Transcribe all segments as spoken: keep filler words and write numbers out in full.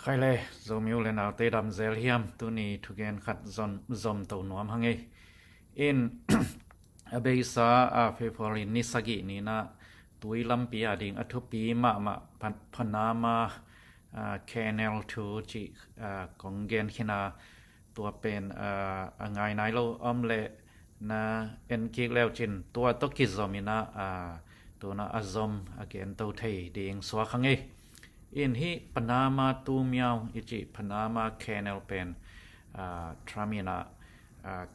Khai le, Zomi u le naute dam zel hiam? Tuni thugen khat zom, zom to nuam hang ei. In, a beisa, a, February ni sagih ni na tui lampi a ding a thupi mahmah Pan-, Panama, a, Canal thu cih, a, kong gen khin a, tua pen, a, a ngai nai lo om leh na en kik leu cin tua tawh kizom in a, a, tuna a zom a gen to thei ding suak hang ei. In hih Panama tumiau i cih Panama Canal pen, a, Trump in a, a,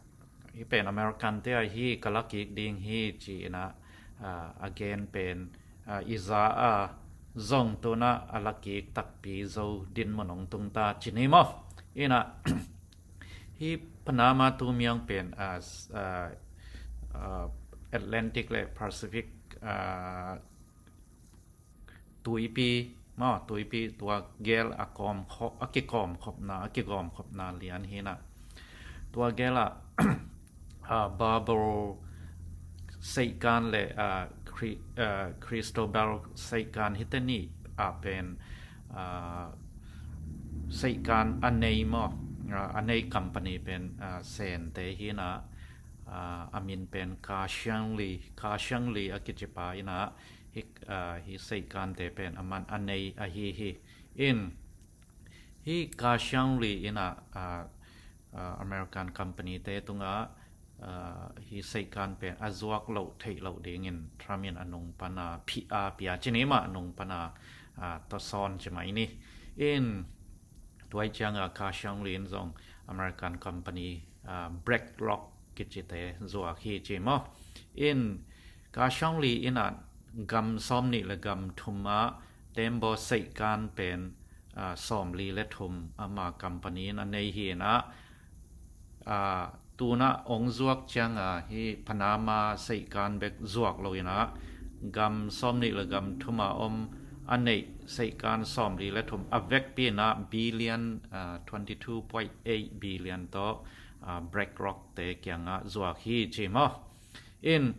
hih pen American te a hi ka la kik ding hi ci in a, a, a gen pen, a, i za a zong tuna a la kik takpi zo dinmun ong tung ta ci ni maw? In a, hih Panama tumiau pen, a, s-, a, a, Atlantic le Pacific, a, tuipi, maw, tuipi tua gel a kawm kho-, a kikawm khopna, a kigawm khopna lian hi in a. Tua gel a, a, Barbarossa seihkan le, a, Cri-, a, Cristobal seihkan hite nih a pen, a, seihkan a nei maw, a, a nei company pen, a, Sente hi in a, a, a min pen Ka Xiangli, Ka Xiangli a kici pa in a, hih, a, hih seihkante pen aman a nei ahi hi. In, hih Ka Xiangli in a, a, a, American company te tungah, a, hih seihkan pen a zuak loh theih loh dingin Trump in a nung pan a phih a pia ci ni maw, a nung pan a, a, tawsawn ci mai ni. In, tua ahih ciang a Ka Xiangli in zong American company, a, BlackRock kicite zuak hi ci maw? In Ka Xiangli in a gam sawm nih le gam thum ah tembaw seihkan pen, a, sawmli le thum ama company in a nei hi in a, a, tuna ong zuak ciang a hih Panama seihkan bek zuak lo in a, gam sawm nih le gam thum a om a neih seihkan sawmli le thum a vekpi in a billion, a, twenty two point eight billion tawh, a, BlackRock te kiangah zuak hi ci maw? In,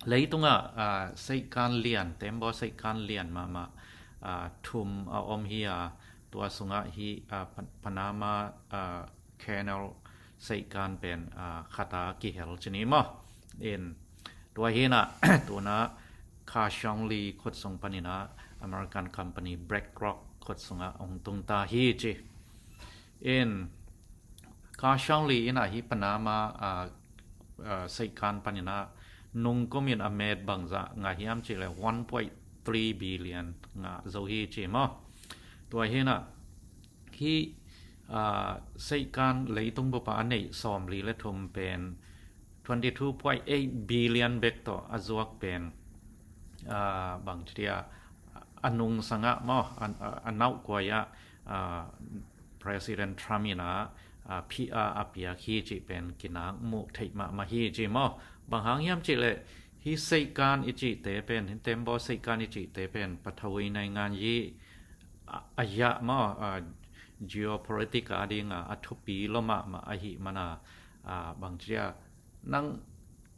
leitungah, a, seihkan lian, tembaw seihkan lian mahmah, a, thum a om hi a, tua sungah hih, a, Pan-, Panama, a, Canal seihkan pen, a, khat a kihel ci ni maw? In, tua hi in a, tuna Ka Xiangli khut sung pan in a American company BlackRock khut sungah ong tung ta hi ci. In, Ka Xiangli in a hih Panama, a, a, seihkan pan in a nungkum in a met bangzah ngah hiam cih leh one point three billion ngah zo hi ci maw? Tua hi in a hih, a, seihkan leitung bup a a neih sawmli le thum pen twenty two point eight billion bek tawh a zuak pen, a, bang ci dia, a nungsangah maw, a, a, a nauhkuai ah, a, President Trump in a, a, phih a a piak hi cih pen kinak muh theih mahmah hi ci maw? Bang hang hiam cih leh hih seihkan i cihte pen, hih tembaw seihkan i cihte pen ปฐวี naingan ยี่ a, a yah maw, a, geopolitics a ding a, a thupi lua mahmah ahih man a, a, bang ci dia, nang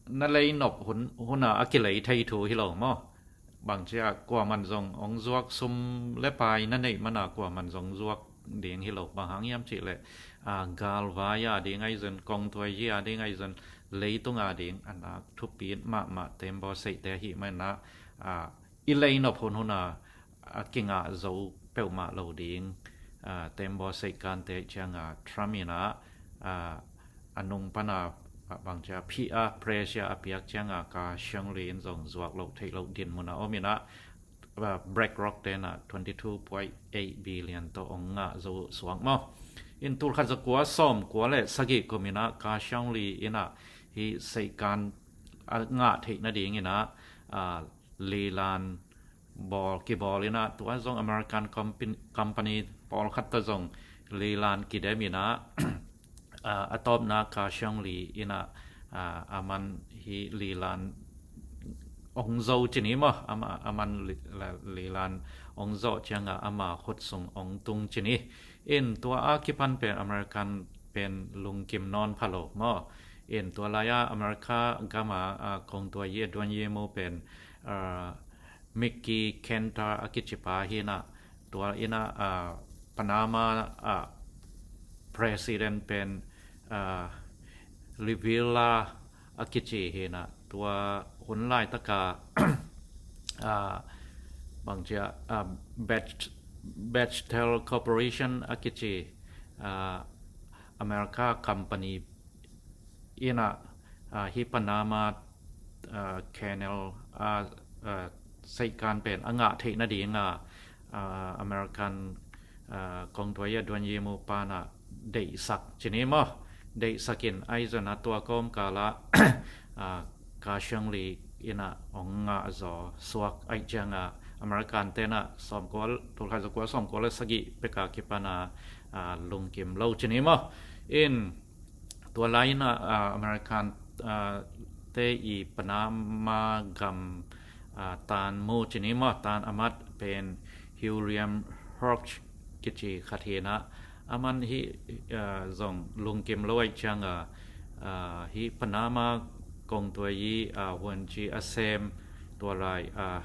na lei nop hun, hun a a kilei thei thu hi lo maw? Bang ci dia, kuaman zong ong zuak, sum le pai na neih man a kuaman zong zuak ding hi lo. Bang hang hiam cih leh, a, galvai a ding ahi zong, kongtuayi a ding ahi zong, leitung a ding a nak thupi mahmah tembaw seihte ahih man a, a, i lei nop hun hun a a kingah zo peuhmah lo ding, a, tembaw seihkante ciang a Trump in a, a, a nung pan a, a, bang ci dia, phih a, pressure a piak ciang a Ka Xiangli in zong zuak loh theih loh dinmun a om in a, a, BlackRock te in a twenty two point eight billion tawh ong ngah zo suak maw? In tul khat za kua sawm kua le sagih kum in a Ka Xiangli in a hih seihkan a ngah theih nading in a, a, lilan bawl, kibawl in a, tua zong American company, company pawlkhat tawh zong lilan kidem in a, a, a tawpna Ka Xiangli in a, a, aman hih lilan ong zo ci ni maw, ama, aman li-, la-, lilan ong zawh ciang a ama khut sung ong tung ci ni. In tua a kipan pen American pen lungkim nawn pha lo maw? In tua lai a America gam a, a, kongtuayi a duanyi mu pen, a, Mickey Kantor a kici pa hi in a, tua in a, a, Panama ah president pen ah, Rivera a kici hi a, tua hun laitaka ah, bangcia ah, Bechtel Corporation a kici ah, America company in ah, ah, hi Panama ah, Canal ah, ah, seikan pen a ngah theih nadinga ah, American ah, kongtuai a duanyimu pana deihsak cini maw, deihsakin aizona tua kawmkala ah, Kashangli in ah ong ngah zaw suak aih cianga American tena sawmkua, tulkhat zakua sawmkua le sagih peka kipana ah, lungkim lo cini maw. In tua laina ah, American ah, te i Panama gam ah, tan mu cini maw, tan amat pen William Hodge kici khat hi a, aman hi ah, zong lungkim lo aih cianga ah, hi Panama kongtuai i ah, huanci a sem tua lai ah,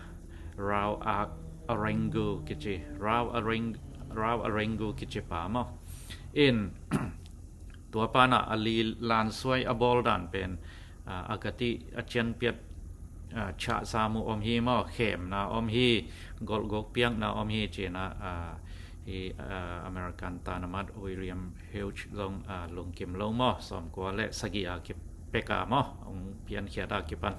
Rau a Arengu kici, Rau Areng Rau Arengu kici pa maw. In tua pana a li lansuai a bawl dan pen ah, a gati a cianpiat ah, chah samu om hi maw, khemna om hi, golhgok piakna om hi cina ah, hi ah, American tanamat William Hodge zong ah, lungkim lo maw, sawmkua le sagih a kipeka maw, ong piankhiat a kipan.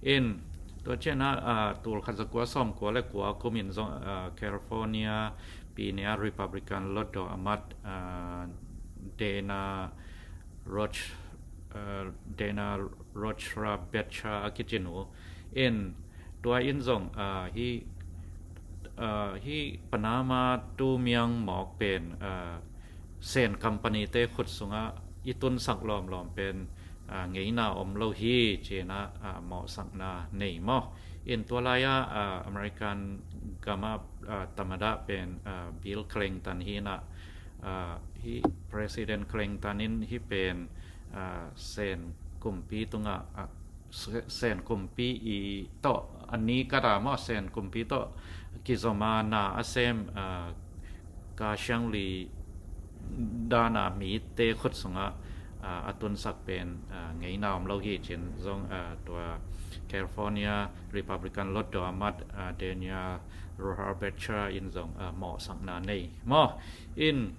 In tua ciana ah, tulkhat zakua sawmkua le kua kumin zong ah, California pinia Republican lotdaw amat ah, Dana Roch ah, Dana Rochra Betcha a kicinu in tua in zong ah, hi ah, hi Panama tumiang mawk pen ah, Sen company te khut sunga i tunsak lawmlawm pen ah, ngeina om lo hi cina ah, mawhsakna nei maw. In tua laia ah, American gama ah, tamada pen ah, Bill Clinton hi a ah, hi President Clinton in hi pen ah, Sen kumpi tunga ah, Sen kumpi i tawh a ni kata maw, Sen kumpi tawh kizoma na a sem ah, Kashangli dana mite khut sunga ah, a tunsak pen ah, ngeina om lo hi cin zong ah, tua California Republican lotdaw amat ah, Dana Rohrabacher in zong ah, mawhsakna nei maw. In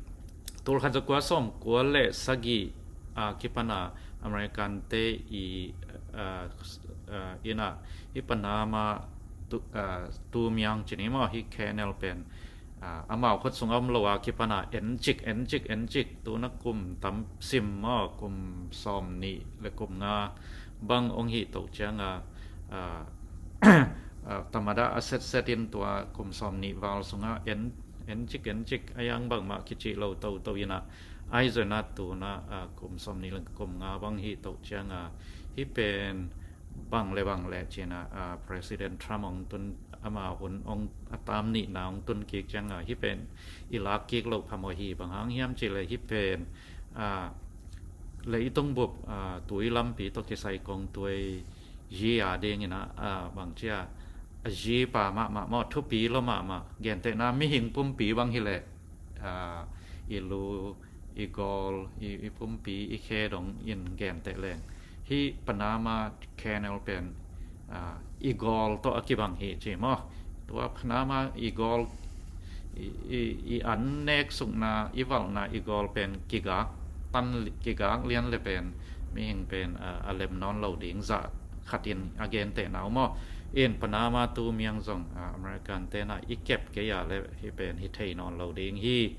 tulkhat zakua sawmkua le sagih ah, kipana American te i ah, ah, in ah, hi Panama tu, ah, tumiang cini maw, hi canal pen ah, amau khut sunga om lo a kipana encik encik encik, tuna kum tam sim maw, kum sawmnih le kum nga bang ong hih toh cianga ah, ah, tamada a setset in tua kum sawmnih val sunga en encik encik a yang bangmah kici lo toto in ah, aizona tuna ah, kum sawmnih le kum nga bang hih toh cianga hi pen bang le bang le cina ah, President Trump ong tun, ama hun ong a tam nihna ong tun kik cianga hi pen i lak kik lo phamawh hi. Bang hang hiam cih le hi pen ah, leitung bup ah, tui lampi tawh kisai kongtuai hi a dingin ah, ah, bangcia a hi pa mahmah maw, thupi lo mahmah, gentehna mihing pumpi bang hi leh ah, i lu, i gawl, i, i pumpi, i khe dong in genteh leng hi Panama Canal pen ah, i gawl tawh a kibang hi ci maw. Tua Panama i gawl i, i, i an nek sukna, i valhna i gawl pen kigak tan, kigak lian le pen mihing pen ah, a lem nawn lo ding zah khatin a gentehna uh maw. In Panama tumiang zong ah, American tena i kep kei a le hi pen hi thei nawn lo ding hi.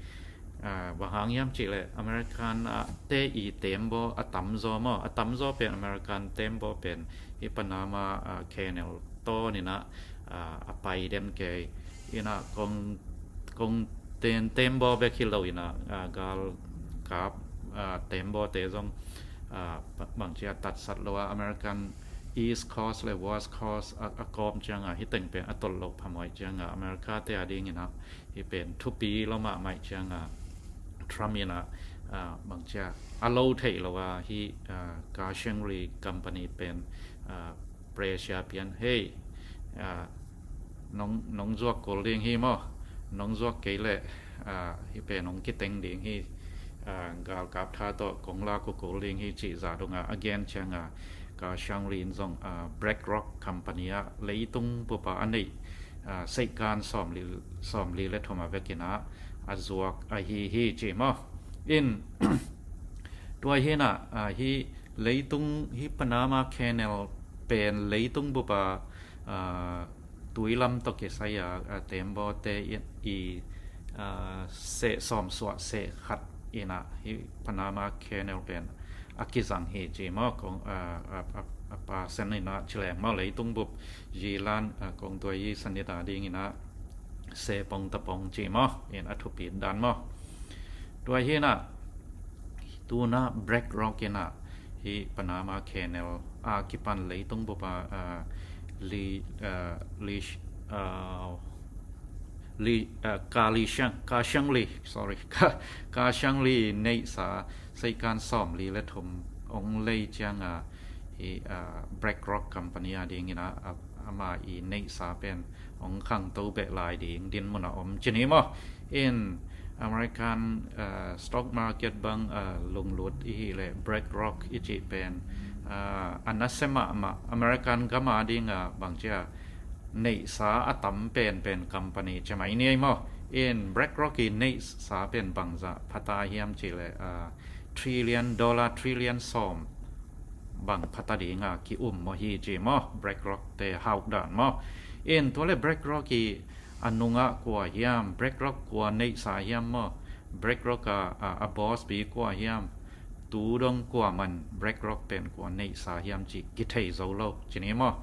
Ah, bang hang hiam cih le American ah, te i tembaw a tamzaw maw, a tamzaw pen American tembaw pen hi Panama ah, Canal tawn in ah, ah, a pai den kei in ah, kong, kong ten tembaw bek hi lo in ah, ah, gal kap ah, tembaw te zong ah, bangcia tatsat lo a, American East Coast le West Coast a, a kawm cianga hi teng pen a tolh lo phamawh cianga America te a dingin ah hi pen thupi lo mahmah cianga Trump in ah ah, bangcia a lo theih lo a hi ah, Kashangli company pen ah, pressure pian, hei ah, nong, nong zuak kul ding hi maw, nong zuak kei leh Hih pen hong kiteng ding hi. Galkap tha tawh kong la kukul ding hi cih zah dongah a gen ciangah Kashang Li in zong BlackRock company ah leitung bupa a neih seihkan sawmli le thum a vekinah a zuak ahi hi ci maw? In tua hinah hih leitung, hih Panama Canal pen leitung bupa tuilam tawh kisai a, a, tembaw te i, i a, seh sawm suah seh khat inah hih Panama Canal pen a kizang hi ci maw? Kong a, a, a, a pa sen inah ci leng maw, leitung bup zilan a, kong tua i sanita ding inah seh pong ta pong ci maw? In a thupi dan maw? Tua hinah tuna BlackRock inah hih Panama Canal a kipan leitung bupa a, li a, li a, li a, Kashang, Kashang Li, sorry, Kashang Li neihsa seihkan sawmli le thum hong lei ciangah hih a, BlackRock company a dingin a, a, ama i neihsa pen hong khangto beh lai ding dinmun a om ci ni maw? In American a, stock market bang a, lunglut i hih leh BlackRock i cih pen a, a nasia mahmah American gam a ding a bangci a neihsa a tam penpen company ci mai ni ei maw? In BlackRock i neihsa pen bangzah phata hiam cih leh a, trillion, dollar trillion sawm bang phata ding a ki-um maw hi ci maw? BlackRock te hauk dan maw? In tua le BlackRock i a nungah kua hiam, BlackRock kua neihsa hiam maw? BlackRock a, a, a boss pi kua hiam? Tu dong kua man BlackRock pen kua neihsa hiam cih kithei zo lo ci ni maw?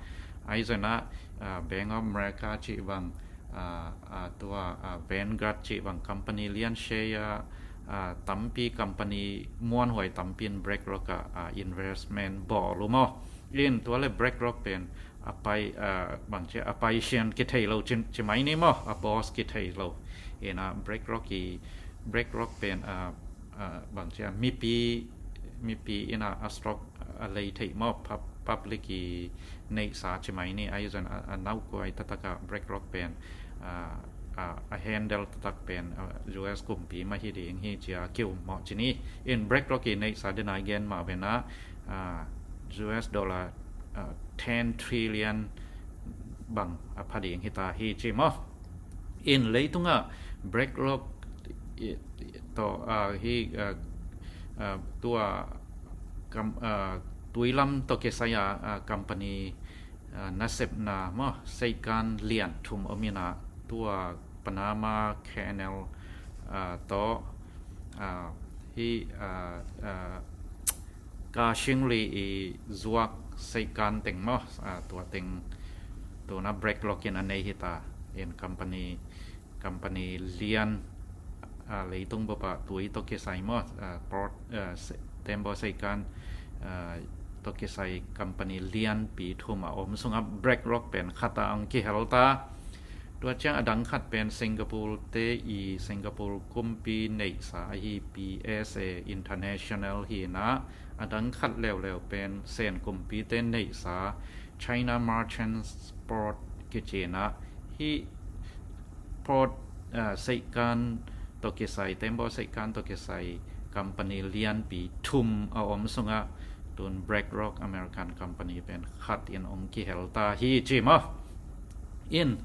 Ahi zongah a, Bank of America cih bang a, a, tua a, Vanguard cih bang company lian share a, a, tampi company muanhuai tampi in BlackRock a, a, investment bawl uh maw? In tua le BlackRock pen a pai a, bangci a, a pai sian kithei lo ci, ci mai ni maw? A boss kithei lo. Inah BlackRock i, BlackRock pen a, a, bangci a mipi, mipi inah a stock a lei theih maw? Pub-, public i neihsa ci mai ni. Ahi zongah a, a naukuai taktak a BlackRock pen a, a, a handle taktak pen a, U S kumpi mah hi ding hi ci a ki-um maw ci ni. In BlackRock i neihsa dena i gen mah venah a, U S dollar a, ten trillion bang a pha ding hi ta hi ci maw? In leitungah BlackRock i, i, tawh a, hi a, a, tua kam, a, tuilam tawh kisai a, a, company a, nasepna maw, seihkan lian thum om inah tua Panama Canal a, tawh a, hi a, a, Kashing Li i zuak seihkan teng maw, a, tua teng tuna BlackRock in a nei hi ta. In company, company lian a, leitung bupa tui tawh kisai maw, a, port a, se, tembaw seihkan a, tawh kisai company lianpi thum a om sungah BlackRock pen khat a hong kihel ta. Tua ciang a dang khat pen Singapore te i, Singapore kumpi neihsa ahi P S A International hi inah, a dang khat leuleu pen Sen kumpi te neihsa China Merchants Port kici inah, hih port a, seihkan tawh kisai, tembaw seihkan tawh kisai company lianpi thum a om sungah tun BlackRock American company pen khat in hong kihel ta hi ci maw? In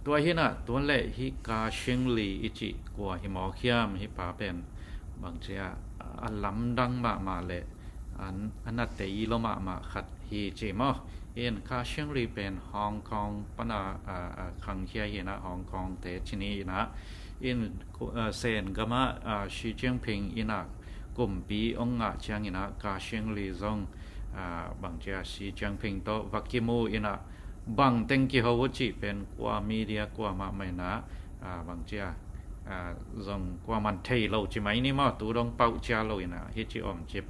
tua hinah, tua le hih Kashing Li i cih kua hi mawk hiam? Hih pa pen bangci a, a lamdang mahmah le a, a na tei lo mahmah khat hi ci maw? In Kashing Li pen Hong Kong pana a, a, khangkhia hi inah, Hong Kong te ci ni inah. In ku, a, Sen gamah a, Xi Jinping inah kumpi hong ngah ciang inah Kashing Li zong a, bangci a, Xi Jinping tawh va kimu inah bang teng kiho uh cih pen kua media kua mahmah inah a, bangci a, a, zong kua man thei lo ci mai ni maw? Tu dong pauh cia lo inah hi ci om cip.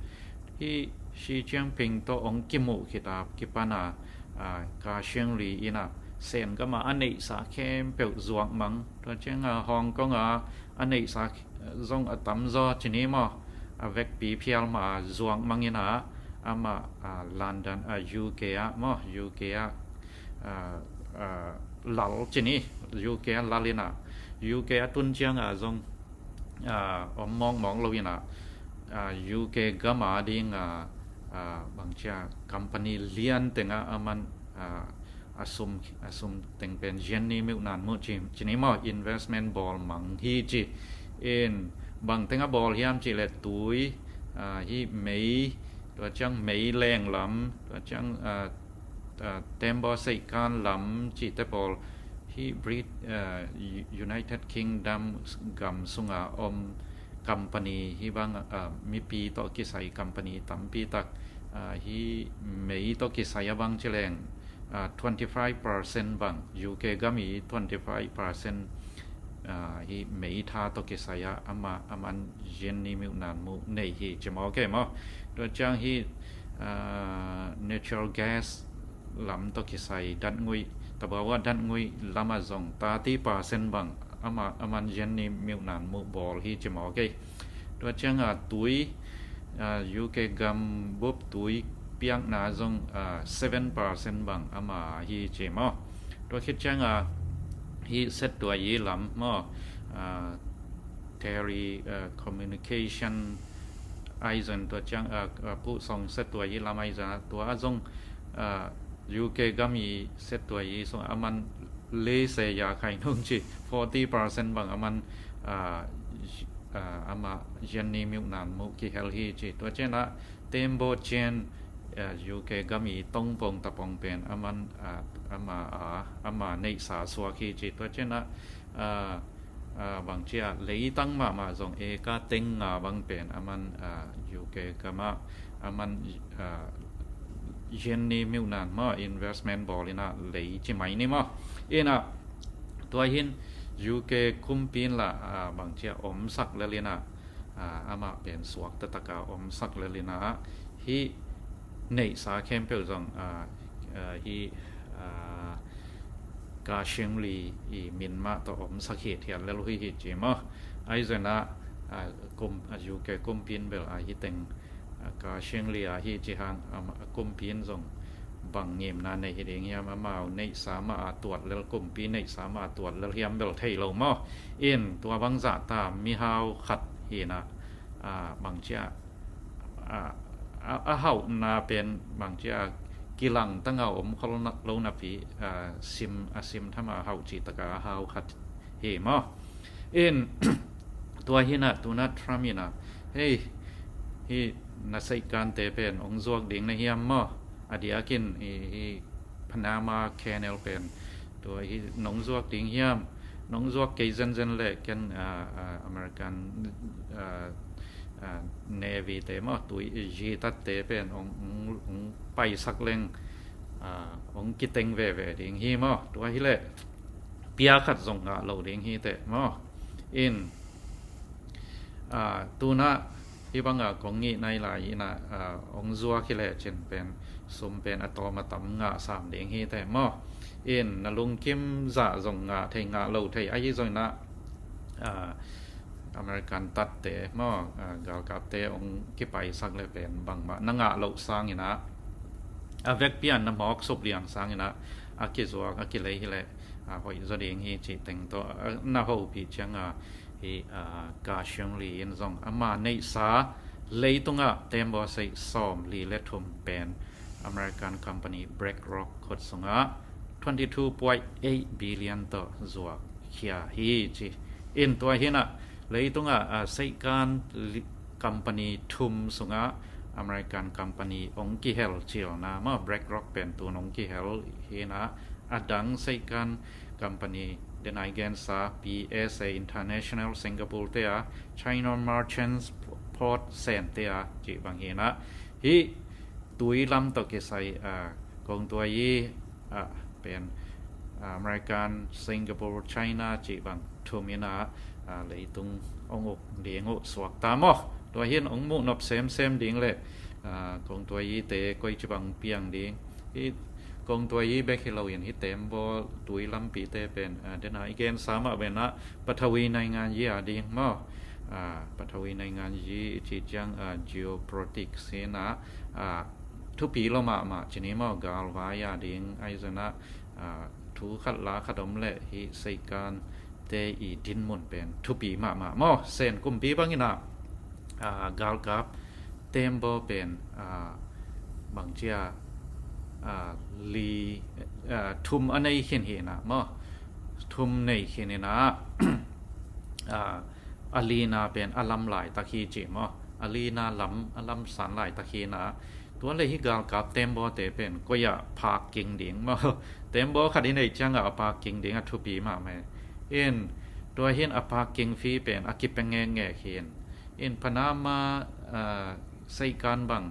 Hih Xi Jinping tawh hong kimuh khit a kipan a, a, Kashing Li inah Sen gamah a neihsa khempeuh zuak mang. Tua ciang a, Hong Kong a, a neihsa zong a tamzaw ci ni maw? A vekpi phial mah a zuak mang inah amah a, London a, U K ah maw? U K ah a, a, lal ci ni, U K ah lal inah, U K ah tun ciang a zong ah, om mawkmawk lo in ah, ah, U K gam a ding ah, ah, bangci a company lian teng ah a man, ah, a sum, a sum teng pen zianni miuhnan muh ci, ci ni maw, investment bawl mang hi ci. In bang teng a bawl hiam cih leh tui, ah, hih mei, tua ciang mei leng lam, tua ciang, ah, ah, tembaw seihkan lam cihte pawl hih Brit-, ah, U-, United Kingdom gam sunga om company hih bang, ah, mipi tawh kisai company tampi tak, ah, hih mei tawh kisai a bang ci leng, ah, twenty five percent bang, U K gam i twenty five percent, ah, hih mei tha tawh kisai a ama, a man zianni miuhnan muh nei hi ci maw, ok maw. Tua ciang hih, ah, natural gas lam tawh kisai datnguih, tabawa datnguih lam ah zong thirty percent bang ama, a man zianni miuhnan muh bawl hi ci maw, ok. Tua ciang a tui, ah, U K gam bup tui piakna zong, ah, seven percent bang ama hi ci maw. Tua khit ciang a hih set tua i lam maw, ah, tele, ah, communication, ahi zong tua ciang, ah, ah, puh song set tua i lam ahi zong, tua a zong, ah, U K gam i set tua i song a man lese ya khai nung ci, forty percent bang a man, ah, ah, ama zianni miuhnan muh kihel hi ci. Tua ciang a tembaw cian, ah, U K gam i tongpong tapong pen a man, ah, ama, ah, ama neihsa suak hi ci. Tua ciang a, ah, ah, bangci a leitang mahmah zong eka teng nga bang pen a man, ah, U K gam ah a man, ah, zianni miuhnan maw investment bawl in ah lei ci mai ni maw. In ah tua hin U K kumpi in lah, ah, bangci a omsak lel in ah, ah, amah pen suak taktak a omsak lel in ah hih neihsa khempeuh zong, ah, ah, hih, ah, Kashing Li i min mah tawh omsak hithiat lel uh hi hi ci maw. Ahi zong ah, ah, kum, ah, U K kumpi in bel, ah, hih teng, ah, Kashing Li, ah, hih ci hang, ah, kumpi in zong bang ngimna nei hi ding hiam, amau neihsa mah a tuat lel, kumpi neihsa mah a tuat lel hiam bel thei lo maw. In tua bang zahta mihau khat hi in ah, ah, bangci a, ah, a, a hauhna pen bangci a kilang tangau om khol na, lo napi, ah, sim, a sim tham a hauh cih tak a a hau khat hi maw. In tua hi in ah tu in ah Trump in ah, hei, hih na seihkante pen ong zuak ding na hiam maw. A diakin hih, hih Panama Canal pen tua hi nong zuak ding hiam, nong zuak kei zenzen leh ken, ah, ah, American, ah, ah, Navy te maw, tui zi tatte pen ong, ong, ong paisak leng, ah, ong kiteng veve ding hi maw. Tua hi leh pia khat zong ngah lo ding hi teh maw. In, ah, tu in ah hih bang a kong ngih nai lai in ah, ah, ong zuak hi leh cin pen sum pen a tawm a tam ngah sam ding hi teh maw. In na lungkim zah zong ngah thei, ngah lo thei ahi zong in ah, ah, American tatte maw, ah, galkapte ong kipaisak leh pen bangmah na ngah loh sang in ah, a vekpi a na mawk sup liang sang in ah, a kizuak a kilei hi leh, ah, hoih zaw ding hi cih teng tawh, ah, na hopih ciang a, hih, ah, Kashing Li in zong ama neihsa leitung ah tembaw seih sawm li le thum pen American company BlackRock khut sung ah twenty two point eight billion tawh zuak khia hi ci. In tua hi in ah leitung ah, ah, seihkan li-, company thum sung ah American company ong kihel cilna maw, BlackRock pen tu in ong kihel hi in ah, a dang seihkan company, den a i gensa P S A International Singapore te a, China Merchants Port Sen te a cih bang hi in ah, hih tui lam tawh kisai, ah, kong tua i, ah, pen, ah, American, Singapore, China cih bang thum in ah, ah, leitung ong uk ding uh suak ta maw. Tua hi in ong muh nop semsem ding leh, ah, kong tua i te koici bang piang ding, hih kong tua i bek hi lo in hih tembaw tui lampite pen, ah, den a i gensa mah pen ah ปฐวีนัยงานยี a ding maw. Ah, ปฐวีนัยงานยี i cih ciang, ah, geopolitics hi in ah, ah, thupi lo mahmah ci ni maw, galvai a ding ahi zong in ah, ah, thu khat la khat om leh hih seihkan te i dinmun pen thupi mahmah maw. Sen kumpi bangin ah, ah, galkap tembaw pen, ah, bangcia, ah, li, ah, thum a nei khin hi na maw. Thum nei khin hi na, ah, a lina pen a lam laitak hi ci maw. A lina lam, a lam san laitak hi na. Tua le hi galkap tembawte pen koi ah phak king ding maw. Tembawte khat i neih ciangah a phak king ding a thupi mahmah. In, tua hin a phak king fee pen a kipe ngekngek hin. In Panama, ah, seikan bang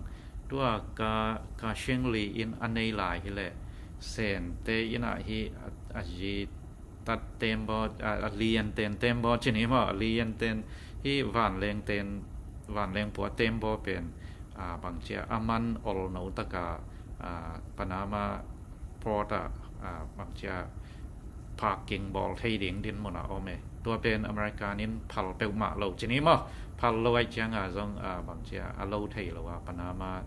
tua ka, ka Shengli in a nei lai hi leh Sente in ah hi a, a zi tat tembaw, a, a lianten tembaw ci ni maw, a lianten hi vanlengten, vanleng pua tembaw pen, a, bangcia a man olno taka, a, Panama port ah, a, bangcia parking bawl thei ding dinmun a om e. Tua pen American in phal peuhmah lo ci ni maw, phal lo ai cianga zong, a, bangcia a lo thei lo a Panama,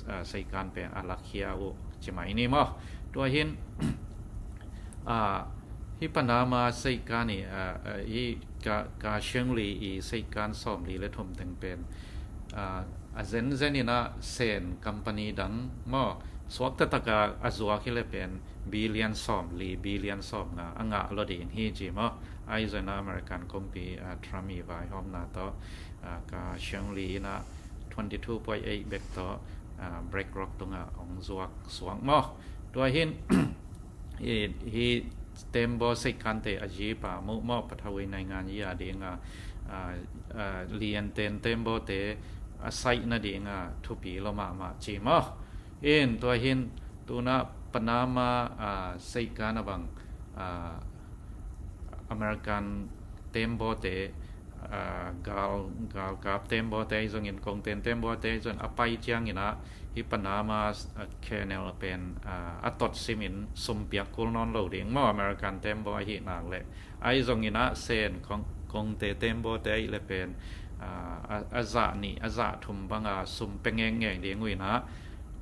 a, seikan pen a lakhia uh ci mai ni maw. Tua hin, a, hi Panama seikan i, a, a, hi ka, ka Shengli i seikan sawmli le thum teng pen, a, a zenzen in ah Sen company dang maw suakta taka a zuak hi le pen billion sawmli, billion sawmnga a ngah lo ding hi ci maw. Ahi zongin ah American kumpi, a, Trump i vaihawmna tawh, a, ka Shengli in ah twenty two point eight bek tawh, a, BlackRock tungah hong zuak suak maw. Tua hin, i, hi tembaw seikante a zipa muh maw, pathawi naingan i a dinga, a, a, lianten tembawte a saih nadinga thupi lo mahmah ci maw. In tua hin tuna Panama, a, seikan a bang, a, American tembawte, a, gal, galkap tembawte ahi zongin, kongten tembawte ahi zongin a pai ciangin ah hi Panama, a, Canal pen, a, a tot simin sum piak kul nawn lo ding maw, American tembaw ahi nak leh. Ahi zongin ah Sen kong, kongte tembawte ahi le pen, a, a, a zah nih, a zah thum banga sum pe ngekngek ding uh in ah,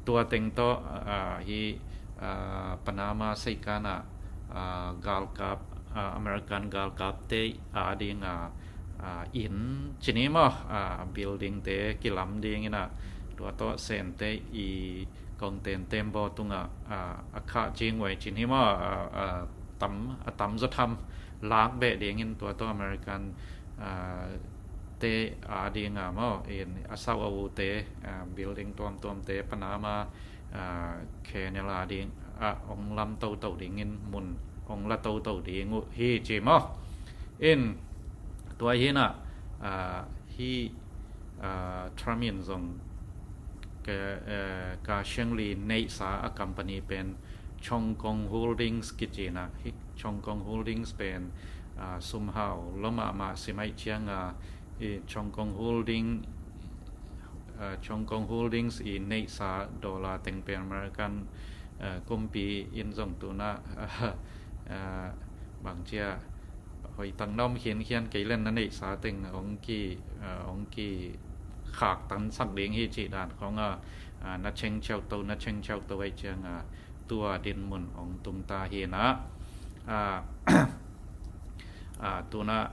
tua teng tawh, a, hi, a, Panama seikan ah, a, galkap, a, American galkapte a dinga, a, inn ci ni maw, a, buildingte kilam dingin ah, tua tawh Sente i kongten tembaw tungah, a, a khah cing uh ai ci ni maw, a, a tam, a tam zaw tham lak beh dingin tua tawh American, a, te a dinga maw, in a sauh a ute, a, building tuamtuamte Panama, a, Canal a ding, a, hong lam toto dingin mun hong la toto ding uh hi ci maw. In tua hi na, a, hi, a, Trump in zong ka, a, ka Shengli neihsa a company pen Chong Kong Holdings kici na, hi Chong Kong Holdings pen, a, sumhau lo mahmah si mai cianga, i Chong Kong Holding, a, Chong Kong Holdings i neihsa dollar teng pen American, a, kumpi in zong tuna, a, a, bangcia hoih tak na om khinkhian kei len na neihsa teng hong ki, a, hong ki khaktansak ding hi cih dan khong a, a, na chengchiauh to, na chengchiauh to ai cianga, tua dinmun hong tungta hi na. A, a, tuna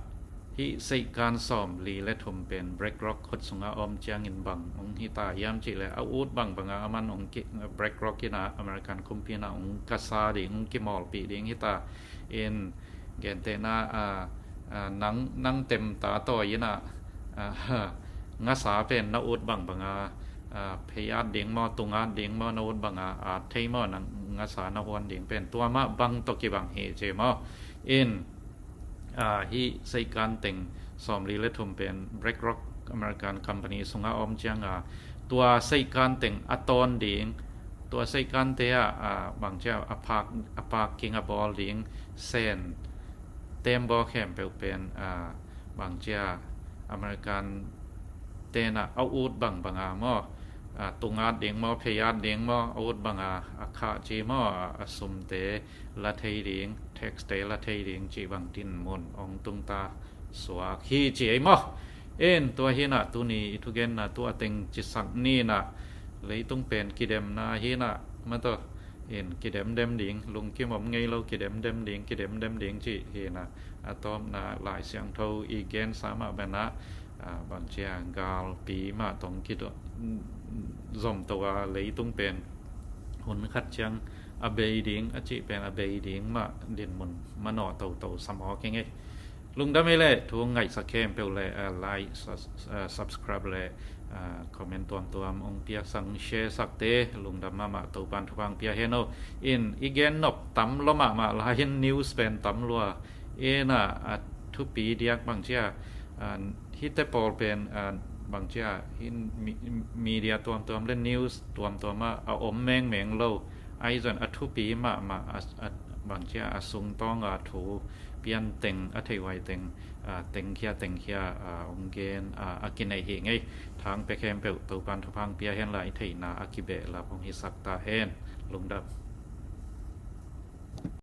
hi seikan sawmli le thum pen BlackRock khut sunga om ciangin bang hong hita hiam cih le a ut bangbanga a man hong ki, BlackRock in a American kumpi na hong kasa ding, hong kimawlpih ding hita. In gentehna, a, a, nang, nang temta tawi in a, a, ngasa pen na ut bangbanga, a, phei at ding maw, tung at ding maw, na ut banga at thei maw, nang ngasa na huan ding pen tua mah bang tawh kibang hi ci maw. In, a, hi seikan teng sawmli le thum pen BlackRock American company sunga om cianga tua seikan teng a tawn ding, tua seikante ah, a, bangcia a phak, a phak king a bawl ding Sen tembaw khempeuh pen, a, bangcia American tena a ut bangbanga maw, a, tung at ding maw, phei at ding maw, a ut banga a khah ci maw, a, a sumte la thei ding, taxte la thei ding cih bang dinmun hong tungta suak hi ci ei maw. In tua hi na tuni i thugenna tua teng cisak ni na, leitung pen kidemna hi na, maw tawh, in kidemdem ding, lungkim om ngei lo, kidemdem ding, kidemdem ding cih hi na. A tawpna Lai Siangtho i gensa mah banah, ah, bangcia galpi mah tawh kidawm, zom to a, leitung pen hun khat ciang a bei ding a cih pen a bei ding mah dinmun manawh toto sam aw kei ngei. Lungdam ei leh, thu ngaihsak khempeuh leh, ah, like, sus-, ah, subscribe leh, ah, comment tuamtuam ong piaksak, share sakte lungdam mahmah, Topan thupha ong pia hen aw. In i gen nop tam lua mahmah lai in, news pen tam lua. Ina, a thupi diak bangcia, ah, hihte pawl pen, ah, bangcia, hih mi-, media tuamtuam leh news tuamtuam ah a om mengmeng lo. Ahi zongin a thupi mahmah, a, a, bangcia a sungtawng a thu pian teng, a theihhuai teng, ah, tengkhia tengkhia, ah, ong gen, ah, a kineih hi ngei. Thang pia khempeuh Topan thupha ong pia hen la, i theihna a kibehlap ong hisak ta hen. Lungdam.